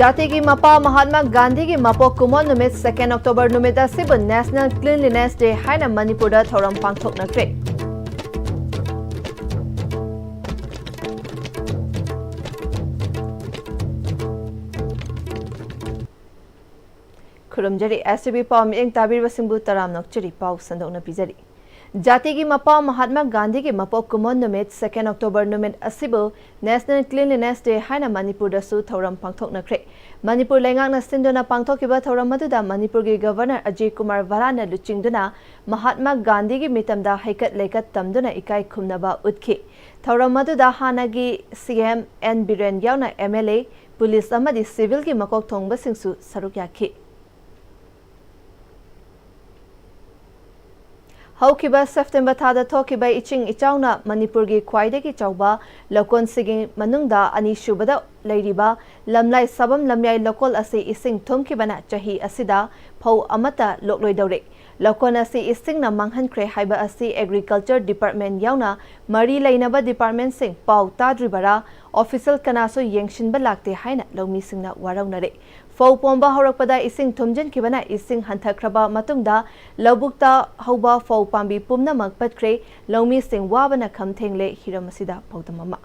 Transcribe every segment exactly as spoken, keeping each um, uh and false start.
ꯖꯥꯇꯤꯒꯤ ꯃꯄꯥ ꯃꯍꯥꯠꯃꯥ ꯒꯥꯟꯙꯤꯒꯤ ꯃꯄꯣꯛ ꯀꯨꯝꯑꯣꯟ ꯅꯨꯃꯤꯠ, second October ꯅꯨꯃꯤꯠ ꯑꯁꯤꯕꯨ National Cleanliness Day ꯍꯥꯏꯅ ꯃꯅꯤꯄꯨꯔꯗ ꯊꯧꯔꯝ ꯄꯥꯡꯊꯣꯛꯅꯈ꯭ꯔꯦ꯫ ꯈꯨꯔꯨꯝꯖꯔꯤ꯫ S T V ꯄꯥꯎ ꯃꯤꯠꯌꯦꯡ ꯇꯥꯕꯤꯔꯤꯕꯁꯤꯡꯕꯨ ꯇꯔꯥꯝꯅ ꯑꯣꯛꯆꯔꯤ꯫ ꯄꯥꯎ ꯁꯟꯗꯣꯛꯅ ꯄꯤꯖꯔꯤ꯫ ꯖꯥꯇꯤꯒꯤ ꯃꯄꯥ ꯃꯍꯥꯠꯃꯥ ꯒꯥꯟꯙꯤꯒꯤ ꯃꯄꯣꯛ ꯀꯨꯝꯑꯣꯟ ꯅꯨꯃꯤꯠ, second October ꯅꯨꯃꯤꯠ ꯑꯁꯤꯕꯨ National Cleanliness Day ꯍꯥꯏꯅ ꯃꯅꯤꯄꯨꯔꯗꯁꯨ ꯊꯧꯔꯝ ꯄꯥꯡꯊꯣꯛꯅꯈ꯭ꯔꯦ꯫ ꯃꯅꯤꯄꯨꯔ ꯂꯩꯉꯥꯛꯅ ꯁꯤꯟꯗꯨꯅ ꯄꯥꯡꯊꯣꯛꯈꯤꯕ ꯊꯧꯔꯝ ꯑꯗꯨꯗ ꯃꯅꯤꯄꯨꯔꯒꯤ Governor ꯑꯖꯌ ꯀꯨꯃꯥꯔ ꯚꯔꯥꯅ ꯂꯨꯆꯤꯡꯗꯨꯅ ꯃꯍꯥꯠꯃꯥ ꯒꯥꯟꯙꯤꯒꯤ ꯃꯤꯇꯝꯗ ꯍꯩꯀꯠ ꯂꯩꯀꯠ ꯇꯝꯗꯨꯅ ꯏꯀꯥꯏ ꯈꯨꯝꯅꯕ ꯎꯠꯈꯤ꯫ ꯊꯧꯔꯝ ꯑꯗꯨꯗ ꯍꯥꯟꯅꯒꯤ C M N ꯕꯤꯔꯦꯟ ꯌꯥꯎꯅ M L A, ꯄꯨꯂꯤꯁ ꯑꯃꯗꯤ ꯁꯤꯚꯤꯜꯒꯤ ꯃꯀꯣꯛ ꯊꯣꯡꯕꯁꯤꯡꯁꯨ ꯁꯔꯨꯛ ꯌꯥꯈꯤ꯫ ꯍꯧꯈꯤꯕ September ꯊꯥꯗ ꯊꯣꯛꯈꯤꯕ ꯏꯁꯤꯡ ꯏꯆꯥꯎꯅ ꯃꯅꯤꯄꯨꯔꯒꯤ ꯈ꯭ꯋꯥꯏꯗꯒꯤ ꯆꯥꯎꯕ ꯂꯧꯀꯣꯟꯁꯤꯡꯒꯤ ꯃꯅꯨꯡꯗ ꯑꯅꯤꯁꯨꯕꯗ ꯂꯩꯔꯤꯕ ꯂꯝꯂꯥꯏ ꯁꯥꯕꯝ ꯂꯝꯌꯥꯏ ꯂꯧꯀꯣꯜ ꯑꯁꯤ ꯏꯁꯤꯡ ꯊꯨꯝꯈꯤꯕꯅ ꯆꯍꯤ ꯑꯁꯤꯗ ꯐꯧ ꯑꯃꯠꯇ ꯂꯣꯛꯂꯣꯏꯗꯧꯔꯦ꯫ ꯂꯧꯀꯣꯟ ꯑꯁꯤ ꯏꯁꯤꯡꯅ ꯃꯥꯡꯍꯟꯈ꯭ꯔꯦ ꯍꯥꯏꯕ ꯑꯁꯤ Agriculture Department ꯌꯥꯎꯅ ꯃꯔꯤ ꯂꯩꯅꯕ departmentꯁꯤꯡ ꯄꯥꯎ ꯇꯥꯗ꯭ꯔꯤꯕꯔꯥ, official ꯀꯅꯥꯁꯨ ꯌꯦꯡꯁꯤꯟꯕ ꯂꯥꯛꯇꯦ ꯍꯥꯏꯅ ꯂꯧꯃꯤꯁꯤꯡꯅ ꯋꯥꯔꯧꯅꯔꯦ꯫ ꯐꯧ ꯄꯣꯝꯕ ꯍꯧꯔꯛꯄꯗ ꯏꯁꯤꯡ ꯊꯨꯝꯖꯤꯟꯈꯤꯕꯅ ꯏꯁꯤꯡ ꯍꯟꯊꯈ꯭ꯔꯕ ꯃꯇꯨꯡꯗ ꯂꯧꯕꯨꯛꯇ ꯍꯧꯕ ꯐꯧ ꯄꯥꯝꯕꯤ ꯄꯨꯝꯅꯃꯛ ꯄꯠꯈ꯭ꯔꯦ꯫ ꯂꯧꯃꯤꯁꯤꯡ ꯋꯥꯕꯅ ꯈꯝ ꯊꯦꯡꯂꯦ꯫ ꯍꯤꯔꯝ ꯑꯁꯤꯗ ꯄꯥꯎꯗꯝ ꯑꯃ꯫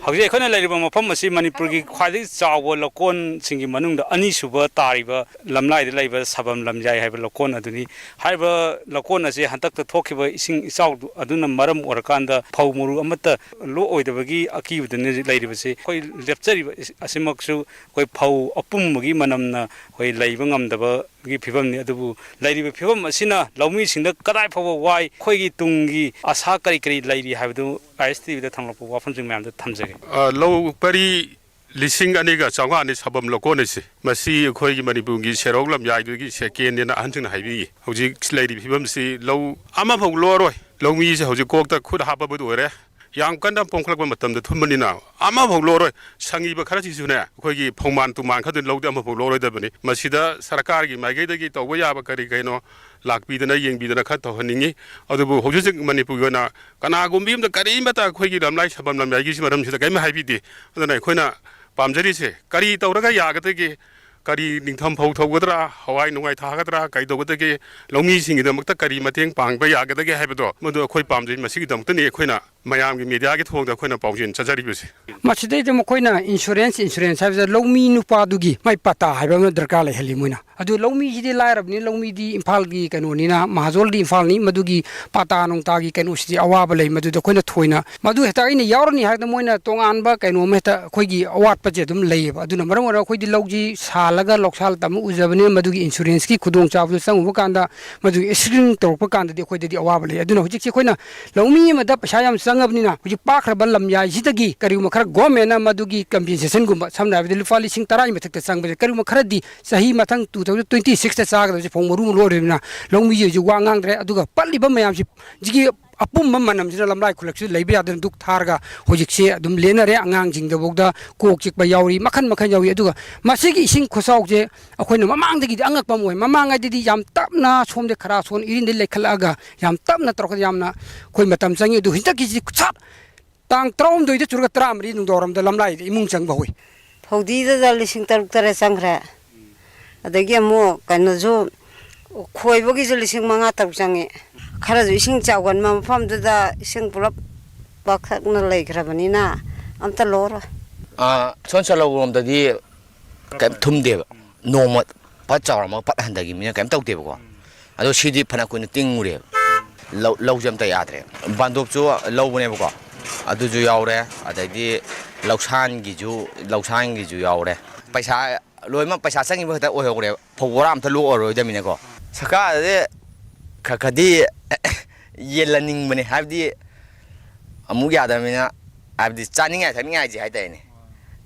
ꯍꯧꯖꯤꯛ ꯑꯩꯈꯣꯏꯅ ꯂꯩꯔꯤꯕ ꯃꯐꯝ ꯑꯁꯤ ꯃꯅꯤꯄꯨꯔꯒꯤ ꯈ꯭ꯋꯥꯏꯗꯒꯤ ꯆꯥꯎꯕ ꯂꯧꯀꯣꯟꯁꯤꯡꯒꯤ ꯃꯅꯨꯡꯗ ꯑꯅꯤꯁꯨꯕ ꯇꯥꯔꯤꯕ ꯂꯝꯂꯥꯏꯗ ꯂꯩꯕ ꯁꯥꯕꯝ ꯂꯝꯌꯥꯏ ꯍꯥꯏꯕ ꯂꯧꯀꯣꯟ ꯑꯗꯨꯅꯤ꯫ ꯍꯥꯏꯔꯤꯕ ꯂꯧꯀꯣꯟ ꯑꯁꯤ ꯍꯟꯗꯛꯇ ꯊꯣꯛꯈꯤꯕ ꯏꯁꯤꯡ ꯏꯆꯥꯎ ꯑꯗꯨꯅ ꯃꯔꯝ ꯑꯣꯏꯔꯀꯥꯟꯗ ꯐꯧ ꯃꯔꯨ ꯑꯃꯠꯇ ꯂꯣꯛꯑꯣꯏꯗꯕꯒꯤ ꯑꯀꯤꯕꯗꯨꯅꯤ ꯍꯧꯖꯤꯛ ꯂꯩꯔꯤꯕꯁꯤ꯫ ꯑꯩꯈꯣꯏ ꯂꯦꯞꯆꯔꯤꯕ ꯑꯁꯤꯃꯛꯁꯨ ꯑꯩꯈꯣꯏ ꯐꯧ ꯑꯄꯨꯝꯕꯒꯤ ꯃꯅꯝꯅ ꯑꯩꯈꯣꯏ ꯂꯩꯕ ꯉꯝꯗꯕꯒꯤ ꯐꯤꯕꯝꯅꯤ꯫ ꯑꯗꯨꯕꯨ ꯂꯩꯔꯤꯕ ꯐꯤꯕꯝ ꯑꯁꯤꯅ ꯂꯧꯃꯤꯁꯤꯡꯗ ꯀꯗꯥꯏ ꯐꯥꯎꯕ ꯋꯥꯏ, ꯑꯩꯈꯣꯏꯒꯤ ꯇꯨꯡꯒꯤ ꯑꯥꯁꯥ ꯀꯔꯤ ꯀꯔꯤ ꯂꯩꯔꯤ ꯍꯥꯏꯕꯗꯨ I S T Vꯗ ꯊꯝꯂꯛꯄ ꯋꯥꯐꯝꯁꯤꯡ ꯃꯌꯥꯝꯗ ꯊꯝꯖꯒꯦ꯫ ꯑ, ꯂꯧ ꯄꯔꯤ ꯂꯤꯁꯤꯡ ꯑꯅꯤꯒ ꯆꯥꯝꯃꯉꯥꯅꯤ ꯁꯥꯕꯝ ꯂꯧꯀꯣꯟ ꯑꯁꯤ꯫ ꯃꯁꯤ ꯑꯩꯈꯣꯏꯒꯤ ꯃꯅꯤꯄꯨꯔꯒꯤ ꯁꯦꯔꯧ ꯂꯝꯌꯥꯏꯗꯨꯒꯤ secondꯅꯦꯅ ꯑꯍꯟꯁꯤꯡꯅ ꯍꯥꯏꯕꯤꯌꯦ꯫ ꯍꯧꯖꯤꯛ ꯂꯩꯔꯤꯕ ꯐꯤꯕꯝꯁꯤ ꯂꯧ ꯑꯃꯐꯥꯎ ꯂꯣꯛꯑꯔꯣꯏ꯫ ꯂꯧꯃꯤꯁꯦ ꯍꯧꯖꯤꯛ ꯀꯣꯛꯇ ꯈꯨꯠ ꯍꯥꯞꯄꯕꯗꯨ ꯑꯣꯏꯔꯦ꯫ ꯌꯥꯝ ꯀꯟꯅ ꯄꯣꯝꯈꯠꯂꯛꯄ ꯃꯇꯝꯗ ꯊꯨꯝꯕꯅꯤꯅ ꯑꯃꯐꯥꯎ ꯂꯣꯛꯑꯔꯣꯏ꯫ ꯁꯪꯉꯤꯕ ꯈꯔꯁꯤꯁꯨꯅꯦ, ꯑꯩꯈꯣꯏꯒꯤ ꯐꯧꯃꯥꯟ ꯇꯨꯃꯥꯟ ꯈꯔꯗꯨꯅ ꯂꯧꯗꯦ, ꯑꯃꯐꯥꯎ ꯂꯣꯛꯑꯔꯣꯏꯗꯕꯅꯤ꯫ ꯃꯁꯤꯗ ꯁꯔꯀꯥꯔꯒꯤ ꯃꯥꯏꯀꯩꯗꯒꯤ ꯇꯧꯕ ꯌꯥꯕ ꯀꯔꯤ ꯀꯩꯅꯣ ꯂꯥꯛꯄꯤꯗꯅ ꯌꯦꯡꯕꯤꯗꯅ ꯈꯔ ꯇꯧꯍꯟꯅꯤꯡꯉꯤ꯫ ꯑꯗꯨꯕꯨ ꯍꯧꯖꯤꯛ ꯍꯧꯖꯤꯛ ꯃꯅꯤꯄꯨꯔꯒꯤ ꯑꯣꯏꯅ ꯀꯅꯥꯒꯨꯝꯕꯤ ꯑꯃꯗ ꯀꯔꯤꯃꯠꯇ ꯑꯩꯈꯣꯏꯒꯤ ꯂꯝꯂꯥꯏ ꯁꯥꯕꯝ ꯂꯝꯌꯥꯏꯒꯤ ꯃꯔꯝꯁꯤꯗ ꯀꯔꯤꯝ ꯍꯥꯏꯕꯤꯗꯦ꯫ ꯑꯗꯨꯅ ꯑꯩꯈꯣꯏꯅ ꯄꯥꯝꯖꯔꯤꯁꯦ ꯀꯔꯤ ꯇꯧꯔꯒ ꯌꯥꯒꯗꯒꯦ? ꯀꯔꯤ ꯅꯤꯡꯊꯝ ꯐꯧ ꯊꯧꯒꯗ꯭ꯔꯥ? ꯍꯋꯥꯏ ꯅꯨꯡꯉꯥꯏ ꯊꯥꯒꯗ꯭ꯔꯥ? ꯀꯩꯗꯧꯒꯗꯒꯦ? ꯂꯧꯃꯤꯁꯤꯡꯒꯤꯗꯃꯛꯇ ꯀꯔꯤ ꯃꯇꯦꯡ ꯄꯥꯡꯕ ꯌꯥꯒꯗꯒꯦ ꯍꯥꯏꯕꯗꯣ, ꯃꯗꯨ ꯑꯩꯈꯣꯏ ꯄꯥꯝꯖꯩ꯫ ꯃꯁꯤꯒꯤꯗꯃꯛꯇꯅꯤ ꯑꯩꯈꯣꯏꯅ ꯃꯌꯥꯝꯒꯤ ꯃꯦꯗꯤꯌꯥꯒꯤ ꯊꯣꯡꯗ ꯑꯩꯈꯣꯏꯅ ꯄꯥꯎꯖꯦꯜ ꯆꯠꯆꯔꯤꯕꯁꯦ꯫ ꯃꯁꯤꯗꯩꯗ ꯃꯈꯣꯏꯅ insurance, insurance ꯍꯥꯏꯕꯗ ꯂꯧꯃꯤ ꯅꯨꯄꯥꯗꯨꯒꯤ ꯃꯥꯏ ꯄꯇꯥ ꯍꯥꯏꯕ ꯑꯃ ꯗꯔꯀꯥꯔ ꯂꯩꯍꯜꯂꯤ ꯃꯣꯏꯅ꯫ ꯑꯗꯨ ꯂꯧꯃꯤꯁꯤꯗꯤ ꯂꯥꯏꯔꯕꯅꯤꯅ, ꯂꯧꯃꯤꯗꯤ ꯏꯝꯐꯥꯜꯒꯤ ꯀꯩꯅꯣꯅꯤꯅ, ꯃꯍꯥꯖꯣꯜꯗꯤ ꯏꯝꯐꯥꯜꯅꯤ, ꯃꯗꯨꯒꯤ ꯄꯇꯥ ꯅꯨꯡꯇꯥꯒꯤ ꯀꯩꯅꯣꯁꯤꯗꯤ ꯑꯋꯥꯕ ꯂꯩ꯫ ꯃꯗꯨꯗ ꯑꯩꯈꯣꯏꯅ ꯊꯣꯏꯅ ꯃꯗꯨ ꯍꯦꯛꯇ ꯑꯩꯅ ꯌꯥꯎꯔꯅꯤ ꯍꯥꯏꯔꯒ ꯃꯣꯏꯅ ꯇꯣꯉꯥꯟꯕ ꯀꯩꯅꯣ ꯑꯃ ꯍꯦꯛꯇ ꯑꯩꯈꯣꯏꯒꯤ ꯑꯋꯥꯠꯄꯁꯦ ꯑꯗꯨꯝ ꯂꯩꯌꯦꯕ꯫ ꯑꯗꯨꯅ ꯃꯔꯝ ꯑꯣꯏꯔꯒ ꯑꯩꯈꯣꯏꯗꯤ ꯂꯧꯁꯤ ꯁꯥꯜꯂꯒ ꯂꯧꯁꯥꯜ ꯇꯝꯕ ꯎꯖꯕꯅꯤꯅ ꯃꯗꯨꯒꯤ insurance ꯀꯤ ꯈꯨꯗꯣꯡꯆꯥꯕꯗꯨ ꯆꯪꯉꯨꯕ ꯀꯥꯟꯗ, ꯃꯗꯨꯒꯤ screening ꯇꯧꯔꯛꯄ ꯀꯥꯟꯗꯗꯤ ꯑꯩꯈꯣꯏꯗꯗꯤ ꯑꯋꯥꯕ ꯂꯩ꯫ ꯑꯗꯨꯅ ꯍꯧꯖꯤꯛꯁꯦ ꯑꯩꯈꯣꯏꯅ ꯂꯧꯃꯤ ꯑꯃꯗ ꯄꯩꯁꯥ ꯌꯥꯝ ꯆꯪꯉꯕꯅꯤꯅ ꯍꯧꯖꯤꯛ ꯄꯥꯛꯈ꯭ꯔꯕ ꯂꯝꯌꯥꯏꯁꯤꯗꯒꯤ ꯀꯔꯤꯒꯨꯝꯕ ꯈꯔ government ꯅ ꯃꯗꯨꯒꯤ compensation ꯒꯨꯝꯕ, ꯁꯝꯅ ꯍꯥꯏꯔꯕꯗ ꯂꯨꯄꯥ ꯂꯤꯁꯤꯡ ꯇꯔꯥꯒꯤ ꯃꯊꯛꯇ ꯆꯪꯕꯁꯦ, ꯀꯔꯤꯒꯨꯝꯕ ꯈꯔꯗꯤ ꯆꯍꯤ ꯃꯊꯪ two thousand twenty six ꯇ ꯆꯥꯒꯗꯕꯁꯦ ꯐꯧ ꯃꯔꯨ ꯑꯃ ꯂꯣꯏꯔꯕꯅꯤꯅ ꯂꯧꯃꯤꯁꯦ ꯍꯧꯖꯤꯛ ꯋꯥ ꯉꯥꯡꯗ꯭ꯔꯦ꯫ ꯑꯗꯨꯒ ꯄꯠꯂꯤꯕ ꯃꯌꯥꯝꯁꯤ, ꯁꯤꯒꯤ ꯑꯄꯨꯝꯕ ꯃꯅꯝꯁꯤꯅ ꯂꯝꯂꯥꯏ ꯈꯨꯂꯛꯁꯤꯗ ꯂꯩꯕ ꯌꯥꯗꯅ ꯗꯨꯛ ꯊꯥꯔꯒ ꯍꯧꯖꯤꯛꯁꯦ ꯑꯗꯨꯝ ꯂꯦꯟꯅꯔꯦ꯫ ꯑꯉꯥꯡꯁꯤꯡꯗꯐꯥꯎꯗ ꯀꯣꯛ ꯆꯤꯛꯄ ꯌꯥꯎꯔꯤ, ꯃꯈꯟ ꯃꯈꯟ ꯌꯥꯎꯔꯤ꯫ ꯑꯗꯨꯒ ꯃꯁꯤꯒꯤ ꯏꯁꯤꯡ ꯈꯨꯆꯥꯎꯁꯦ ꯑꯩꯈꯣꯏꯅ ꯃꯃꯥꯡꯗꯒꯤꯗꯤ ꯑꯉꯛꯄ ꯑꯃ ꯑꯣꯏ꯫ ꯃꯃꯥꯡꯉꯩꯗꯗꯤ ꯌꯥꯝ ꯇꯞꯅ ꯁꯣꯝꯗ ꯈꯔ ꯁꯣꯟ ꯏꯔꯤꯟꯗ ꯂꯩꯈꯠꯂꯛꯑꯒ ꯌꯥꯝ ꯇꯞꯅ ꯇꯧꯔꯛꯄꯗ ꯌꯥꯝꯅ ꯑꯩꯈꯣꯏ ꯃꯇꯝ ꯆꯪꯉꯤ꯫ ꯑꯗꯨ ꯍꯟꯗꯛꯀꯤꯁꯤ ꯁꯠ ꯇꯥꯡ ꯇꯔꯥꯍꯨꯝꯗꯣꯏꯗ ꯆꯨꯔꯒ ꯇꯔꯥꯃꯔꯤ ꯅꯨꯡꯗꯥꯡꯋꯥꯏꯔꯝꯗ ꯂꯝꯂꯥꯏꯗ ꯏꯃꯨꯡ ꯆꯪꯕ ꯍꯧꯏ꯫ ꯐꯧꯗꯤꯗꯨꯗ ꯂꯤꯁꯤꯡ ꯇꯔꯨꯛ ꯇꯔꯦꯠ ꯆꯪꯈ꯭ꯔꯦ꯫ ꯑꯗꯒꯤ ꯑꯃꯨꯛ ꯀꯩꯅꯣꯁꯨ, ꯈꯣꯏꯕꯒꯤꯁꯨ ꯂꯤꯁꯤꯡ ꯃꯉꯥ ꯇꯔꯨꯛ ꯆꯪꯉꯤ꯫ ꯈꯔꯁꯨ ꯏꯁꯤꯡ ꯆꯥꯎꯒꯟꯕ ꯃꯐꯝꯗꯨꯗ ꯏꯁꯤꯡ ꯄꯨꯂꯞ ꯄꯥꯛꯊꯛꯅ ꯂꯩꯈ꯭ꯔꯕꯅꯤꯅ ꯑꯝꯇ ꯂꯧꯔꯣꯏ꯫ ꯑꯥ, ꯁꯣꯟ ꯁꯂꯧꯔꯣꯝꯗꯗꯤ ꯀꯩꯝ ꯊꯨꯝꯗꯦꯕ꯫ ꯅꯣꯡꯃ ꯐꯠ ꯆꯥꯎꯔꯝꯃꯒ ꯐꯠ ꯍꯟꯊꯈꯤꯕꯅꯤꯅ ꯀꯩꯝ ꯇꯧꯗꯦꯕꯀꯣ꯫ ꯑꯗꯣ ꯁꯤꯗꯤ ꯐꯅ ꯀꯨꯏꯅ ꯇꯤꯡꯉꯨꯔꯦꯕ꯫ ꯂꯧ, ꯂꯧꯁꯦ ꯑꯝꯇ ꯌꯥꯗ꯭ꯔꯦ꯫ ꯕꯥꯟꯗꯣꯞꯁꯨ ꯂꯧꯕꯅꯦꯕꯀꯣ, ꯑꯗꯨꯁꯨ ꯌꯥꯎꯔꯦ꯫ ꯑꯗꯩꯗꯤ ꯂꯧꯁꯥꯟꯒꯤꯁꯨ, ꯂꯧꯁꯥꯟꯒꯤꯁꯨ ꯌꯥꯎꯔꯦ꯫ ꯄꯩꯁꯥ ꯂꯣꯏꯅꯃꯛ, ꯄꯩꯁꯥ ꯆꯪꯈꯤꯕ ꯈꯛꯇ ꯑꯣꯏꯍꯧꯔꯦꯕ꯫ ꯐꯧ ꯕꯣꯔꯥ ꯑꯝꯇ ꯂꯣꯛꯑꯔꯣꯏꯗꯕꯅꯤꯅꯀꯣ꯫ ꯁꯔꯀꯥꯔꯗꯗꯤ ꯈꯔ ꯈꯔꯗꯤ ꯌꯦꯜꯍꯟꯅꯤꯡꯕꯅꯦ, ꯍꯥꯏꯕꯗꯤ ꯑꯃꯨꯛ ꯌꯥꯗꯕꯅꯤꯅ, ꯍꯥꯏꯕꯗꯤ ꯆꯥꯅꯤꯡꯉꯥꯏ ꯊꯛꯅꯤꯡꯉꯥꯏꯁꯦ ꯍꯥꯏꯇꯥꯔꯦꯅꯦ,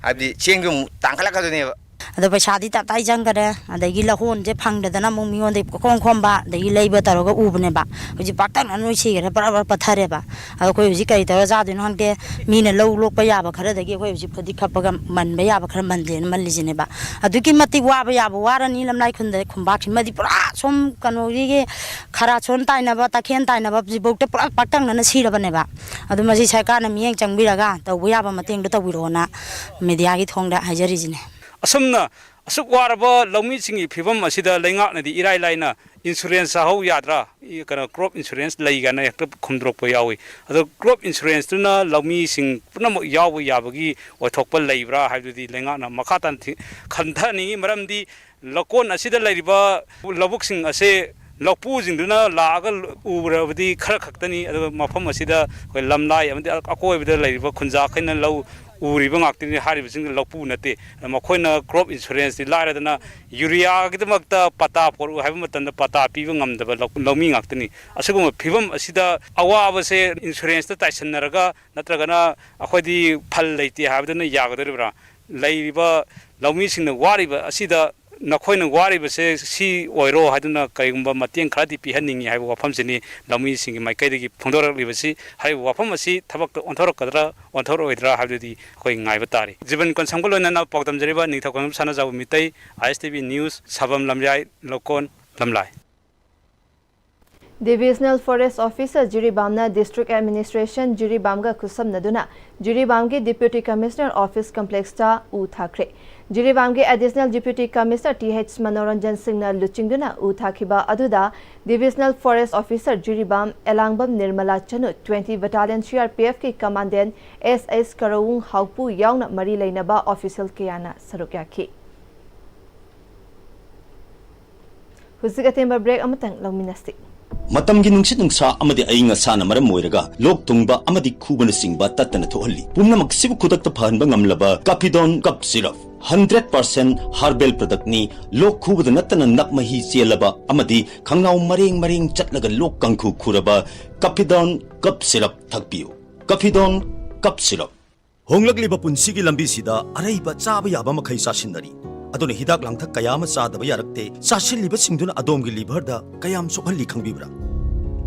ꯍꯥꯏꯕꯗꯤ ꯆꯦꯡꯁꯨ ꯑꯃꯨꯛ ꯇꯥꯡꯈꯠꯂꯛꯀꯗꯣꯏꯅꯦꯕ꯫ ꯑꯗꯣ ꯄꯩꯁꯥꯗꯤ ꯇꯞꯇꯥꯏ ꯆꯪꯈꯔꯦ, ꯑꯗꯒꯤ ꯂꯧꯍꯣꯟꯁꯦ ꯐꯪꯗꯗꯅ ꯑꯃꯨꯛ ꯃꯤꯉꯣꯟꯗꯒꯤ ꯄꯨꯈꯣꯝ ꯈꯣꯝꯕ, ꯑꯗꯒꯤ ꯂꯩꯕ ꯇꯧꯔꯒ ꯎꯕꯅꯦꯕ꯫ ꯍꯧꯖꯤꯛ ꯄꯥꯛꯇꯛꯅꯅ ꯂꯣꯏ ꯁꯤꯈꯔꯦ, ꯄꯨꯔꯥ ꯄꯨꯔꯥ ꯄꯠꯊꯔꯦꯕ꯫ ꯑꯗꯣ ꯑꯩꯈꯣꯏ ꯍꯧꯖꯤꯛ ꯀꯔꯤ ꯇꯧꯔ ꯆꯥꯗꯣꯏꯅꯣ ꯈꯪꯗꯦ꯫ ꯃꯤꯅ ꯂꯧ ꯂꯣꯛꯄ ꯌꯥꯕ ꯈꯔꯗꯒꯤ ꯑꯩꯈꯣꯏ ꯍꯧꯖꯤꯛ ꯐꯗꯤ ꯈꯞꯄꯒ ꯃꯟꯕ ꯌꯥꯕ ꯈꯔ ꯃꯟꯖꯦꯅ ꯃꯜꯂꯤꯁꯤꯅꯦꯕ꯫ ꯑꯗꯨꯛꯀꯤ ꯃꯇꯤꯛ ꯋꯥꯕ ꯌꯥꯕ ꯋꯥꯔꯅꯤ ꯂꯝꯂꯥꯏ ꯈꯨꯟꯗ, ꯈꯨꯟꯕꯥꯛꯁꯤꯃꯗꯤ ꯄꯨꯔꯥ ꯁꯣꯝ ꯀꯩꯅꯣꯒꯤ ꯈꯔ ꯁꯣꯟ ꯇꯥꯏꯅꯕ, ꯇꯈꯦꯟ ꯇꯥꯏꯅꯕ ꯍꯧꯖꯤꯛꯐꯥꯎꯗ ꯄꯨꯔꯥ ꯄꯥꯛꯇꯛꯅꯅ ꯁꯤꯔꯕꯅꯦꯕ꯫ ꯑꯗꯨ ꯃꯁꯤ ꯁꯔꯀꯥꯔꯅ ꯃꯤꯠꯌꯦꯡ ꯆꯪꯕꯤꯔꯒ ꯇꯧꯕ ꯌꯥꯕ ꯃꯇꯦꯡꯗꯣ ꯇꯧꯕꯤꯔꯛꯑꯣꯅ ꯃꯦꯗꯤꯌꯥꯒꯤ ꯊꯣꯡꯗ ꯍꯥꯏꯖꯔꯤꯁꯤꯅꯦ꯫ ꯑꯁꯨꯝꯅ ꯑꯁꯨꯛ ꯋꯥꯔꯕ ꯂꯧꯃꯤꯁꯤꯡꯒꯤ ꯐꯤꯕꯝ ꯑꯁꯤꯗ ꯂꯩꯉꯥꯛꯅꯗꯤ ꯏꯔꯥꯏ ꯂꯥꯏꯅ ꯏꯟꯁꯨꯔꯦꯟꯁ ꯆꯥꯍꯧ ꯌꯥꯗ꯭ꯔꯥ? ꯏ-, ꯀꯩꯅꯣ, ꯀ꯭ꯔꯣꯞ ꯏꯟꯁꯨꯔꯦꯟꯁ ꯂꯩ ꯀꯥꯏꯅ ꯍꯦꯛꯇ ꯈꯨꯝꯗꯣꯔꯛꯄ ꯌꯥꯎꯏ꯫ ꯑꯗꯣ ꯀ꯭ꯔꯣꯞ ꯏꯟꯁꯨꯔꯦꯟꯁꯇꯨꯅ ꯂꯧꯃꯤꯁꯤꯡ ꯄꯨꯝꯅꯃꯛ ꯌꯥꯎꯕ ꯌꯥꯕꯒꯤ ꯑꯣꯏꯊꯣꯛꯄ ꯂꯩꯕ꯭ꯔꯥ ꯍꯥꯏꯕꯗꯨꯗꯤ ꯂꯩꯉꯥꯛꯅ ꯃꯈꯥ ꯇꯥꯅ ꯊꯤ-, ꯈꯟꯊꯍꯟꯅꯤꯡꯉꯤ꯫ ꯃꯔꯝꯗꯤ ꯂꯧꯀꯣꯟ ꯑꯁꯤꯗ ꯂꯩꯔꯤꯕ ꯂꯧꯕꯨꯛꯁꯤꯡ ꯑꯁꯦ ꯂꯧꯄꯨꯁꯤꯡꯗꯨꯅ ꯂꯥꯛꯑꯒ ꯎꯔꯕꯗꯤ ꯈꯔ ꯈꯛꯇꯅꯤ꯫ ꯑꯗꯨꯒ ꯃꯐꯝ ꯑꯁꯤꯗ ꯑꯩꯈꯣꯏ ꯂꯝꯂꯥꯏ ꯑꯃꯗꯤ ꯑꯀꯣꯏꯕꯗ ꯂꯩꯔꯤꯕ ꯈꯨꯟꯖꯥꯈꯩꯅ ꯂꯧ ꯎꯔꯤꯕ ꯉꯥꯛꯇꯅꯤ꯫ ꯍꯥꯏꯔꯤꯕꯁꯤꯡꯗꯨ ꯂꯧꯄꯨ ꯅꯠꯇꯦ꯫ ꯃꯈꯣꯏꯅ ꯀ꯭ꯔꯣꯞ ꯏꯟꯁꯨꯔꯦꯟꯁꯇꯤ ꯂꯥꯏꯔꯗꯅ ꯌꯨꯔꯤꯌꯥꯒꯤꯗꯃꯛꯇ ꯄꯇꯥ ꯄꯣꯔꯛꯎ ꯍꯥꯏꯕ ꯃꯇꯝꯗ ꯄꯇꯥ ꯄꯤꯕ ꯉꯝꯗꯕ ꯂꯧ-, ꯂꯧꯃꯤ ꯉꯥꯛꯇꯅꯤ꯫ ꯑꯁꯤꯒꯨꯝꯕ ꯐꯤꯕꯝ ꯑꯁꯤꯗ ꯑꯋꯥꯕꯁꯦ ꯏꯟꯁꯨꯔꯦꯟꯁꯇ ꯇꯥꯏꯁꯟꯅꯔꯒ ꯅꯠꯇ꯭ꯔꯒꯅ ꯑꯩꯈꯣꯏꯗꯤ ꯐꯜ ꯂꯩꯇꯦ ꯍꯥꯏꯕꯗꯨꯅ ꯌꯥꯒꯗꯧꯔꯤꯕ꯭ꯔꯥ? ꯂꯩꯔꯤꯕ ꯂꯧꯃꯤꯁꯤꯡꯅ ꯋꯥꯔꯤꯕ ꯑꯁꯤꯗ ꯅꯈꯣꯏꯅ ꯋꯥꯔꯤꯕꯁꯦ ꯁꯤ ꯑꯣꯏꯔꯣ ꯍꯥꯏꯗꯨꯅ ꯀꯔꯤꯒꯨꯝꯕ ꯃꯇꯦꯡ ꯈꯔꯗꯤ ꯄꯤꯍꯟꯅꯤꯡꯉꯤ ꯍꯥꯏꯕ ꯋꯥꯐꯝꯁꯤꯅꯤ ꯂꯧꯃꯤꯁꯤꯡꯒꯤ ꯃꯥꯏꯀꯩꯗꯒꯤ ꯐꯣꯡꯗꯣꯔꯛꯂꯤꯕꯁꯤ꯫ ꯍꯥꯏꯔꯤꯕ ꯋꯥꯐꯝ ꯑꯁꯤ ꯊꯕꯛꯇ ꯑꯣꯟꯊꯣꯔꯛꯀꯗ꯭ꯔꯥ, ꯑꯣꯟꯊꯣꯔꯛꯑꯣꯏꯗ꯭ꯔꯥ ꯍꯥꯏꯕꯗꯨꯗꯤ ꯑꯩꯈꯣꯏ ꯉꯥꯏꯕ ꯇꯥꯔꯤ꯫ ꯖꯤꯕꯟ ꯀꯣꯟꯁꯝꯒ ꯂꯣꯏꯅꯅ ꯄꯥꯎꯗꯝꯖꯔꯤꯕ ꯅꯤꯡꯊꯧꯈꯣꯡꯖꯝ ꯁꯅꯥꯖꯥꯎꯕ Meitei, ISTV News, ꯁꯥꯕꯝ ꯂꯝꯌꯥꯏ, ꯂꯧꯀꯣꯟ, ꯂꯝꯂꯥꯏ꯫ Divisional Forest Officer ꯖꯤꯔꯤꯕꯥꯝꯅ District Administration ꯖꯤꯔꯤꯕꯥꯝꯒ ꯈꯨꯠꯁꯝꯅꯗꯨꯅ ꯖꯤꯔꯤꯕꯥꯝꯒꯤ Deputy Commissioner Office Complexꯇ ꯎ ꯊꯥꯈ꯭ꯔꯦ꯫ ꯖꯤꯔꯤꯕꯥꯝꯒꯤ Additional Deputy Commissioner T H Manoranjan ꯁꯤꯡꯅ ꯂꯨꯆꯤꯡꯗꯨꯅ ꯎ ꯊꯥꯈꯤꯕ ꯑꯗꯨꯗ Divisional Forest Officer ꯖꯤꯔꯤꯕꯥꯝ ꯑꯦꯂꯥꯡꯕꯝ ꯅꯤꯔꯃꯂꯥ ꯆꯅꯨ, twenty Battalion CRPFꯀꯤ Commandant ꯑꯦꯁ ꯑꯦꯁ ꯀꯔꯧꯋꯨꯡ ꯍꯥꯎꯄꯨ ꯌꯥꯎꯅ ꯃꯔꯤ ꯂꯩꯅꯕ official ꯀꯌꯥꯅ ꯁꯔꯨꯛ ꯌꯥꯈꯤ꯫ ꯍꯧꯖꯤꯛ ꯑꯇꯦꯟꯕ break ꯑꯃꯇꯪ ꯂꯧꯃꯤꯟꯅꯁꯤ꯫ ꯃꯇꯝꯒꯤ ꯅꯨꯡꯁꯤꯠ ꯅꯨꯡꯁꯥ ꯑꯃꯗꯤ ꯑꯏꯪ ꯑꯁꯥꯅ ꯃꯔꯝ ꯑꯣꯏꯔꯒ ꯂꯣꯛ ꯊꯨꯡꯕ ꯑꯃꯗꯤ ꯈꯨꯕꯅꯆꯤꯡꯕ ꯇꯠꯇꯅ ꯊꯣꯛꯍꯜꯂꯤ꯫ ꯄꯨꯝꯅꯃꯛꯁꯤꯕꯨ ꯈꯨꯗꯛꯇ ꯐꯍꯟꯕ ꯉꯝꯂꯕ Caphidone Cough Syrup, hundred percent herbal productꯅꯤ꯫ ꯂꯣꯛ ꯈꯨꯕꯗ ꯅꯠꯇꯅ ꯅꯞ ꯃꯍꯤ ꯆꯦꯜꯂꯕ ꯑꯃꯗꯤ ꯈꯪꯅꯥꯎ ꯃꯔꯦꯡ ꯃꯔꯦꯡ ꯆꯠꯂꯒ ꯂꯣꯛ ꯀꯥꯡꯈꯨ ꯈꯨꯔꯕ Caphidone Cough Syrup ꯊꯛꯄꯤꯌꯨ꯫ Caphidone Cough Syrup꯫ ꯍꯣꯡꯂꯛꯂꯤꯕ ꯄꯨꯟꯁꯤꯒꯤ ꯂꯝꯕꯤꯁꯤꯗ ꯑꯔꯩꯕ ꯆꯥꯕ ꯌꯥꯕ ꯃꯈꯩ ꯆꯥꯁꯤꯟꯅꯔꯤ꯫ ꯑꯗꯨꯅ ꯍꯤꯗꯥꯛ ꯂꯥꯡꯊꯛ ꯀꯌꯥ ꯑꯃ ꯆꯥꯗꯕ ꯌꯥꯔꯛꯇꯦ꯫ ꯆꯥꯁꯤꯜꯂꯤꯕꯁꯤꯡꯗꯨꯅ ꯑꯗꯣꯝꯒꯤ liverꯗ ꯀꯌꯥꯝ ꯁꯣꯛꯍꯜꯂꯤ ꯈꯪꯕꯤꯕ꯭ꯔꯥ?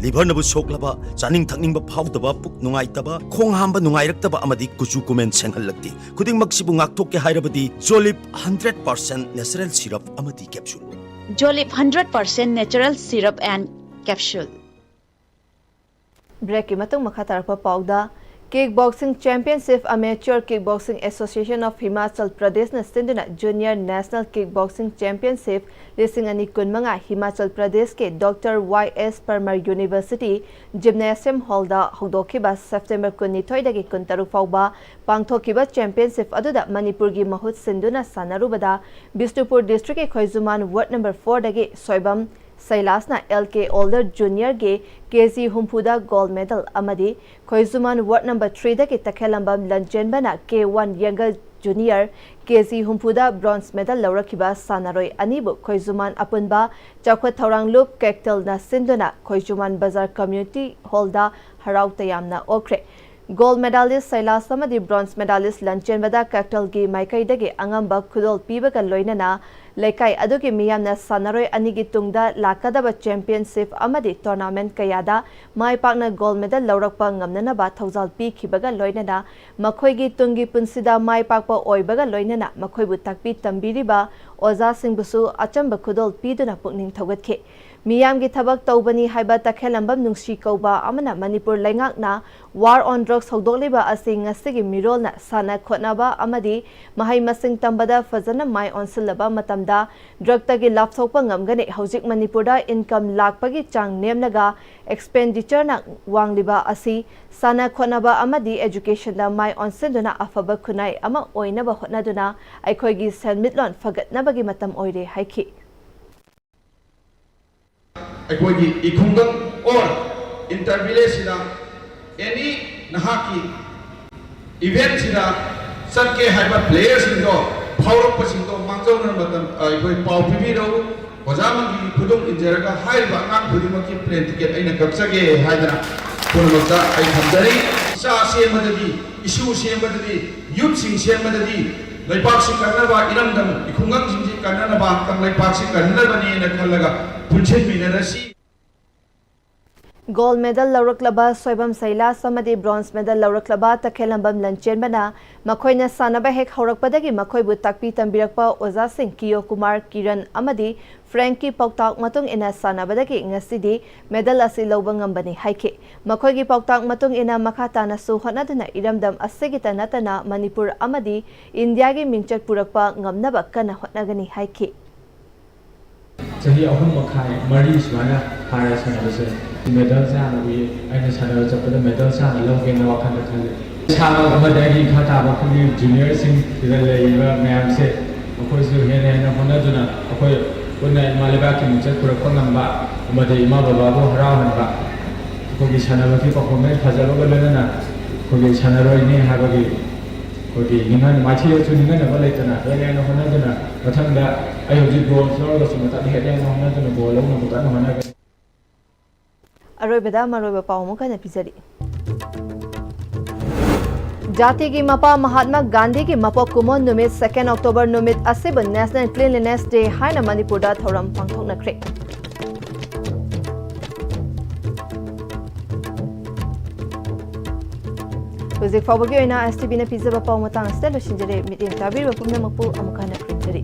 Liverꯅꯕꯨ ꯁꯣꯛꯂꯕ, ꯆꯥꯅꯤꯡ ꯊꯛꯅꯤꯡꯕ ꯐꯥꯎꯗꯕ, ꯄꯨꯛ ꯅꯨꯡꯉꯥꯏꯇꯕ, ꯈꯣꯡ ꯍꯥꯝꯕ ꯅꯨꯡꯉꯥꯏꯔꯛꯇꯕ ꯑꯃꯗꯤ ꯀꯨꯆꯨ ꯀꯨꯃꯦꯟ ꯁꯦꯡꯍꯜꯂꯛꯇꯦ꯫ ꯈꯨꯗꯤꯡꯃꯛꯁꯤꯕꯨ ꯉꯥꯛꯊꯣꯛꯀꯦ ꯍꯥꯏꯔꯕꯗꯤ Jolib hundred percent natural syrup ꯑꯃꯗꯤ capsule꯫ Jolib hundred percent natural syrup and Capsule. ꯕ꯭ꯔꯦꯛꯀꯤ ꯃꯇꯨꯡ ꯃꯈꯥ ꯇꯥꯔꯛꯄ ꯄꯥꯎꯗ, Kickboxing Championship Amateur Kickboxing Association of Himachal Pradeshꯅ ꯁꯤꯟꯗꯨꯅ Junior National Kickboxing Championship ꯂꯤꯁꯤꯡ ꯑꯅꯤ ꯀꯨꯟꯃꯉꯥ ꯍꯤꯃꯥꯆꯜ ꯄ꯭ꯔꯗꯦꯁꯀꯤ ꯗꯣꯛꯇꯔ ꯋꯥꯏ ꯑꯦꯁ ꯄꯔꯃꯔ ꯌꯨꯅꯤꯚꯔꯁꯤꯇꯤ ꯖꯤꯝꯅꯦꯁꯤꯌꯝ ꯍꯣꯜꯗ ꯍꯧꯗꯣꯛꯈꯤꯕ ꯁꯦꯞꯇꯦꯝꯕꯔ ꯀꯨꯟꯅꯤꯊꯣꯏꯗꯒꯤ ꯀꯨꯟꯇꯔꯨꯛ ꯐꯥꯎꯕ ꯄꯥꯡꯊꯣꯛꯈꯤꯕ ꯆꯦꯝꯄꯤꯌꯟꯁꯤꯞ ꯑꯗꯨꯗ ꯃꯅꯤꯄꯨꯔꯒꯤ ꯃꯍꯨꯠ ꯁꯤꯟꯗꯨꯅ ꯁꯥꯟꯅꯔꯨꯕꯗ ꯕꯤꯁꯅꯨꯄꯨꯔ ꯗꯤꯁꯇ꯭ꯔꯤꯛꯀꯤ ꯈꯣꯏꯖꯨꯃꯥꯟ ꯋꯥꯔꯗ ꯅꯝꯕꯔ ꯐꯣꯔꯗꯒꯤ ꯁꯣꯏꯕꯝ ꯁꯩꯂꯥꯁꯅ ꯑꯦꯜ ꯀꯦ ꯑꯣꯜꯗꯔ ꯖꯨꯅꯤꯌꯔꯒꯤ ꯀꯦ ꯖꯤ ꯍꯨꯝꯐꯨꯗ ꯒꯣꯜꯗ ꯃꯦꯗꯜ ꯑꯃꯗꯤ ꯈꯣꯏꯖꯨꯃꯥꯟ ꯋꯥꯔꯗ ꯅꯝꯕꯔ ꯊ꯭ꯔꯤꯗꯒꯤ ꯇꯈꯦꯜꯂꯝꯕꯝ ꯂꯟꯆꯦꯟꯕꯅ ꯀꯦ ꯋꯥꯟ ꯌꯪꯒꯔ ꯖꯨꯅꯤꯌꯔ ꯀꯦ ꯖꯤ ꯍꯨꯝꯐꯨꯗ ꯕ꯭ꯔꯣꯟꯖ ꯃꯦꯗꯜ ꯂꯧꯔꯛꯈꯤꯕ ꯁꯥꯟꯅꯔꯣꯏ ꯑꯅꯤꯕꯨ ꯈꯣꯏꯖꯨꯃꯥꯟ ꯑꯄꯨꯟꯕ ꯆꯥꯎꯈꯠ ꯊꯧꯔꯥꯡ ꯂꯨꯞ ꯀꯦꯛꯇꯜꯅ ꯁꯤꯟꯗꯨꯅ ꯈꯣꯏꯖꯨꯃꯥꯟ ꯕꯖꯥꯔ ꯀꯝꯃ꯭ꯌꯨꯅꯤꯇꯤ ꯍꯣꯜꯗ ꯍꯔꯥꯎ ꯇꯌꯥꯝꯅ ꯑꯣꯛꯈ꯭ꯔꯦ꯫ ꯒꯣꯜꯗ ꯃꯦꯗꯥꯂꯤꯁ ꯁꯩꯂꯥꯁ ꯑꯃꯗꯤ ꯕ꯭ꯔꯣꯟꯖ ꯃꯦꯗꯥꯂꯤꯁ ꯂꯟꯆꯦꯟꯕꯗ ꯀꯦꯛꯇꯜꯒꯤ ꯃꯥꯏꯀꯩꯗꯒꯤ ꯑꯉꯝꯕ ꯈꯨꯗꯣꯜ ꯄꯤꯕꯒ ꯂꯣꯏꯅꯅ ꯂꯩꯀꯥꯏ ꯑꯗꯨꯒꯤ ꯃꯤꯌꯥꯝꯅ ꯁꯥꯟꯅꯔꯣꯏ ꯑꯅꯤꯒꯤ ꯇꯨꯡꯗ ꯂꯥꯛꯀꯗꯕ ꯆꯦꯝꯄꯤꯌꯟꯁꯤꯞ ꯑꯃꯗꯤ ꯇꯣꯔꯅꯥꯃꯦꯟꯠ ꯀꯌꯥꯗ ꯃꯥꯏ ꯄꯥꯛꯅ ꯒꯣꯜꯗ ꯃꯦꯗꯜ ꯂꯧꯔꯛꯄ ꯉꯝꯅꯅꯕ ꯊꯧꯖꯥꯜ ꯄꯤꯈꯤꯕꯒ ꯂꯣꯏꯅꯅ ꯃꯈꯣꯏꯒꯤ ꯇꯨꯡꯒꯤ ꯄꯨꯟꯁꯤꯗ ꯃꯥꯏ ꯄꯥꯛꯄ ꯑꯣꯏꯕꯒ ꯂꯣꯏꯅꯅ ꯃꯈꯣꯏꯕꯨ ꯇꯥꯛꯄꯤ ꯇꯝꯕꯤꯔꯤꯕ ꯑꯣꯖꯥꯁꯤꯡꯕꯨꯁꯨ ꯑꯆꯝꯕ ꯈꯨꯗꯣꯜ ꯄꯤꯗꯨꯅ ꯄꯨꯛꯅꯤꯡ ꯊꯧꯒꯠꯈꯤ꯫ ꯃꯤꯌꯥꯝꯒꯤ ꯊꯕꯛ ꯇꯧꯕꯅꯤ ꯍꯥꯏꯕ ꯇꯈꯦꯜꯂꯝꯕꯝ ꯅꯨꯡꯁꯤ ꯀꯧꯕ ꯑꯃꯅ ꯃꯅꯤꯄꯨꯔ ꯂꯩꯉꯥꯛꯅ War on Drugs ꯍꯧꯗꯣꯛꯂꯤꯕ ꯑꯁꯤ ꯉꯁꯤꯒꯤ ꯃꯤꯔꯣꯜꯅ ꯁꯥꯟꯅ ꯈꯣꯠꯅꯕ ꯑꯃꯗꯤ ꯃꯍꯩ ꯃꯁꯤꯡ ꯇꯝꯕꯗ ꯐꯖꯅ ꯃꯥꯏ ꯑꯣꯟꯁꯤꯜꯂꯕ ꯃꯇꯝꯗ ꯗ꯭ꯔꯒꯇꯒꯤ ꯂꯥꯞꯊꯣꯛꯄ ꯉꯝꯒꯅꯤ꯫ ꯍꯧꯖꯤꯛ ꯃꯅꯤꯄꯨꯔꯗ ꯏꯟꯀꯝ ꯂꯥꯛꯄꯒꯤ ꯆꯥꯡ ꯅꯦꯝꯂꯒ ꯑꯦꯛꯁꯄꯦꯟꯗꯤꯆꯔꯅ ꯋꯥꯡꯂꯤꯕ ꯑꯁꯤ ꯁꯥꯟꯅ ꯈꯣꯠꯅꯕ ꯑꯃꯗꯤ ꯑꯦꯖꯨꯀꯦꯁꯟꯗ ꯃꯥꯏ ꯑꯣꯟꯁꯤꯟꯗꯨꯅ ꯑꯐꯕ ꯈꯨꯟꯅꯥꯏ ꯑꯃ ꯑꯣꯏꯅꯕ ꯍꯣꯠꯅꯗꯨꯅ ꯑꯩꯈꯣꯏꯒꯤ ꯁꯦꯟꯃꯤꯠꯂꯣꯟ ꯐꯒꯠꯅꯕꯒꯤ ꯃꯇꯝ ꯑꯣꯏꯔꯦ ꯍꯥꯏꯈꯤ꯫ ꯑꯩꯈꯣꯏꯒꯤ ꯏꯈꯨꯡꯒꯪ ꯑꯣꯔ ꯏꯟꯇꯔ ꯚꯤꯂꯦꯖꯁꯤꯗ ꯑꯦꯅꯤ ꯅꯍꯥꯛꯀꯤ ꯏꯚꯦꯟꯠꯁꯤꯗ ꯆꯠꯀꯦ ꯍꯥꯏꯕ ꯄ꯭ꯂꯦꯌꯔꯁꯤꯡꯗꯣ ꯐꯥꯎꯔꯛꯄꯁꯤꯡꯗꯣ ꯃꯥꯡꯖꯧꯅꯅ ꯃꯇꯝ ꯑꯩꯈꯣꯏ ꯄꯥꯎ ꯄꯤꯕꯤꯔꯛꯎ꯫ ꯑꯣꯖꯥ ꯃꯪꯒꯤꯒꯤ ꯈꯨꯗꯣꯡ ꯏꯟꯖꯔꯒ ꯍꯥꯏꯔꯤꯕ ꯑꯉꯥꯡ ꯈꯨꯗꯤꯡꯃꯛꯀꯤ ꯄ꯭ꯂꯦꯟ ꯇꯤꯀꯦꯠ ꯑꯩꯅ ꯀꯛꯆꯒꯦ ꯍꯥꯏꯗꯅ ꯄꯨꯝꯅꯃꯛꯇ ꯑꯩ ꯊꯝꯖꯔꯤ꯫ ꯏꯆꯥ ꯁꯦꯝꯕꯗꯗꯤ, ꯏꯁꯨ ꯁꯦꯝꯕꯗꯗꯤ, ꯌꯨꯠꯁꯤꯡ ꯁꯦꯝꯕꯗꯗꯤ ꯂꯩꯄꯥꯛꯁꯤ ꯀꯟꯅꯕ, ꯏꯔꯝꯗꯝ ꯏꯈꯨꯡꯒꯪꯁꯤꯡꯁꯤ ꯀꯟꯅꯅꯕ, ꯀꯪꯂꯩꯄꯥꯛꯁꯤ ꯀꯟꯅꯅꯕꯅꯦꯅ ꯈꯜꯂꯒ ꯄꯨꯟꯁꯤꯟꯃꯤꯟꯅꯔꯁꯤ꯫ Gold medal ꯂꯧꯔꯛꯂꯕ ꯁꯣꯏꯕꯝ ꯁꯩꯂꯥꯁ ꯑꯃꯗꯤ bronze medal ꯂꯧꯔꯛꯂꯕ ꯇꯈꯦꯜꯂꯝꯕꯝ ꯂꯟꯆꯦꯟꯕꯅ ꯃꯈꯣꯏꯅ ꯁꯥꯟꯅꯕ ꯍꯦꯛ ꯍꯧꯔꯛꯄꯗꯒꯤ ꯃꯈꯣꯏꯕꯨ ꯇꯥꯛꯄꯤ ꯇꯝꯕꯤꯔꯛꯄ ꯑꯣꯖꯥꯁꯤꯡ ꯀꯤꯌꯣ ꯀꯨꯃꯥꯔ, ꯀꯤꯔꯟ ꯑꯃꯗꯤ ꯐ꯭ꯔꯦꯡꯀꯤ ꯄꯥꯎꯇꯥꯛ ꯃꯇꯨꯡ ꯏꯟꯅ ꯁꯥꯟꯅꯕꯗꯒꯤ ꯉꯁꯤꯗꯤ medal ꯑꯁꯤ ꯂꯧꯕ ꯉꯝꯕꯅꯤ ꯍꯥꯏꯈꯤ꯫ ꯃꯈꯣꯏꯒꯤ ꯄꯥꯎꯇꯥꯛ ꯃꯇꯨꯡ ꯏꯟꯅ ꯃꯈꯥ ꯇꯥꯅꯁꯨ ꯍꯣꯠꯅꯗꯨꯅ ꯏꯔꯝꯗꯝ ꯑꯁꯤꯒꯤꯇ ꯅꯠꯇꯅ ꯃꯅꯤꯄꯨꯔ ꯑꯃꯗꯤ ꯏꯟꯗꯤꯌꯥꯒꯤ ꯃꯤꯡꯆꯠ ꯄꯨꯔꯛꯄ ꯉꯝꯅꯕ ꯀꯟꯅ ꯍꯣꯠꯅꯒꯅꯤ ꯍꯥꯏꯈꯤ꯫ ꯆꯍꯤ ꯑꯍꯨꯝ ꯃꯈꯥꯏ ꯃꯔꯤ ꯁꯨꯃꯥꯏꯅ ꯐꯥꯔꯦ ꯁꯥꯟꯅꯕꯁꯦ꯫ Medalꯁꯦ ꯍꯥꯟꯅ ꯎꯏ꯫ ꯑꯩꯅ ꯁꯥꯟꯅꯕ ꯆꯠꯄꯗ medalꯁꯦ ꯍꯥꯟꯅ ꯂꯧꯒꯦꯅ ꯋꯥꯈꯜꯗ ꯈꯜꯂꯤ꯫ ꯏꯁꯥꯃꯛ ꯑꯃꯗꯤ ꯑꯩꯒꯤ ꯏꯈꯥ ꯇꯥꯕ ꯑꯩꯈꯣꯏꯒꯤ juniorꯁꯤꯡ ꯁꯤꯗ ꯂꯩꯔꯤꯕ ꯃꯌꯥꯝꯁꯦ, ꯃꯈꯣꯏꯁꯨ ꯍꯦꯟꯅ ꯍꯦꯟꯅ ꯍꯣꯠꯅꯗꯨꯅ ꯑꯩꯈꯣꯏ ꯄꯨꯟꯅ ꯏꯃꯥ ꯂꯩꯕꯥꯛꯀꯤ ꯃꯤꯡꯆꯠ ꯄꯨꯔꯛꯄ ꯉꯝꯕ ꯑꯃꯗꯤ ꯏꯃꯥ ꯕꯕꯥꯕꯨ ꯍꯔꯥꯎꯍꯟꯕ, ꯑꯩꯈꯣꯏꯒꯤ ꯁꯥꯟꯅꯕꯒꯤ performance ꯐꯖꯕꯒ ꯂꯣꯏꯅꯅ ꯑꯩꯈꯣꯏꯒꯤ ꯁꯥꯟꯅꯔꯣꯏꯅꯤ ꯍꯥꯏꯕꯒꯤ ꯑꯩꯈꯣꯏꯒꯤ ꯅꯤꯡꯍꯟ-, ꯃꯥꯏꯊꯤꯔꯁꯨ ꯅꯤꯡꯍꯟꯅꯕ ꯂꯩꯇꯅ ꯍꯦꯟꯅ ꯍꯦꯟꯅ ꯍꯣꯠꯅꯗꯨꯅ ꯃꯊꯪꯗ ꯑꯩ ꯍꯧꯖꯤꯛ bronze ꯂꯧꯔꯒꯁꯨ ꯃꯊꯪꯗ ꯍꯦꯟꯅ ꯍꯦꯟꯅ ꯍꯣꯠꯅꯗꯨꯅ gold ꯂꯧꯅꯕ ꯀꯟꯅ ꯍꯣꯠꯅꯒꯅꯤ꯫ ꯑꯔꯣꯏꯕꯗ ꯃꯔꯨꯑꯣꯏꯕ ꯄꯥꯎ ꯑꯃꯨꯛ ꯍꯟꯅ ꯄꯤꯖꯔꯤ꯫ ꯖꯥꯇꯤꯒꯤ ꯃꯄꯥ ꯃꯍꯥꯠꯃꯥ ꯒꯥꯟꯙꯤꯒꯤ ꯃꯄꯣꯛ ꯀꯨꯝꯑꯣꯟ ꯅꯨꯃꯤꯠ second October ꯅꯨꯃꯤꯠ ꯑꯁꯤꯕꯨ National Cleanliness Day ꯍꯥꯏꯅ ꯃꯅꯤꯄꯨꯔꯗ ꯊꯧꯔꯝ ꯄꯥꯡꯊꯣꯛꯅꯈ꯭ꯔꯦ꯫ ꯍꯧꯖꯤꯛ ꯐꯥꯎꯕꯒꯤ ꯑꯣꯏꯅ STVꯅ ꯄꯤꯖꯕ ꯄꯥꯎ ꯃꯇꯥꯡ ꯑꯁꯤꯗ ꯂꯣꯏꯁꯤꯟꯖꯔꯦ꯫ ꯃꯤꯠꯌꯦꯡ ꯇꯥꯕꯤꯔꯤꯕ ꯄꯨꯝꯅꯃꯛꯄꯨ ꯑꯃꯨꯛ ꯍꯟꯅ ꯈꯨꯔꯨꯝꯖꯔꯤ꯫